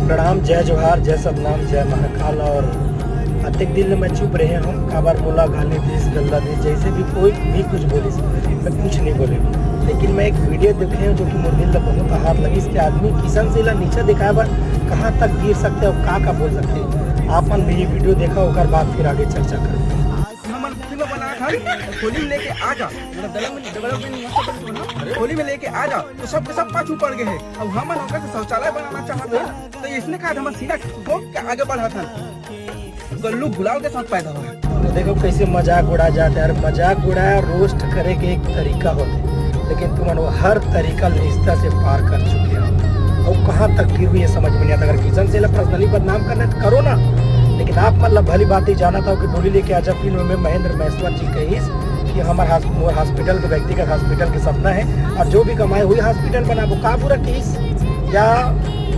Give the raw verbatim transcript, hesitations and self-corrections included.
प्रणाम, जय जोहार, जय सतनाम, जय महाकाल। और अतेक दिन ले मैं चुप रहे हूँ, काबर मोला गाली दीस, गल्ला दीस, जैसे भी कोई भी कुछ बोलिस, मैं कुछ नहीं बोले। लेकिन मैं एक वीडियो देखे हूँ जो कि मोर दिल ला बहुत हाथ लगिस कि आदमी किसन से ला नीचा दिखाए बर कहाँ तक गिर सकते हैं और का का बोल सकते हैं। आप मन भी ये वीडियो देखा, ओकर बाद फिर आगे चर्चा करें। हमन फिल्म बनात हन, होली में लेके आ जा, मतलब डबल में, डबल में नहीं, होली में लेके आ जा, तो सबके सब पाछू पड़ गए हैं। अब हमन ओकर से शौचालय बनाना चाहत हन, तो इसने कहा हमन सीना ठोक के आगे बढ़त हन। गल्लू गुलाल के साथ पैदा हुआ है। तो देखो कैसे मजाक उड़ा जाता है यार। मजाक उड़ाया, रोस्ट करे के एक तरीका होता है, लेकिन तुमन वो हर तरीका निजता से पार कर चुके हो। और कहाँ तक गिर हुई है समझ में नहीं आता। अगर किसन से पर्सनली बदनाम करना है तो करो ना, लेकिन आप मतलब भली बात ही जाना था कि होली लेके आजा फिल्म में महेंद्र महेश्वर जी कहिस कि हमार हॉस-, मोर हॉस्पिटल के, व्यक्तिगत हॉस्पिटल के सपना है और जो भी कमाए हुई हॉस्पिटल बनाबो, का बुरा कहिस? या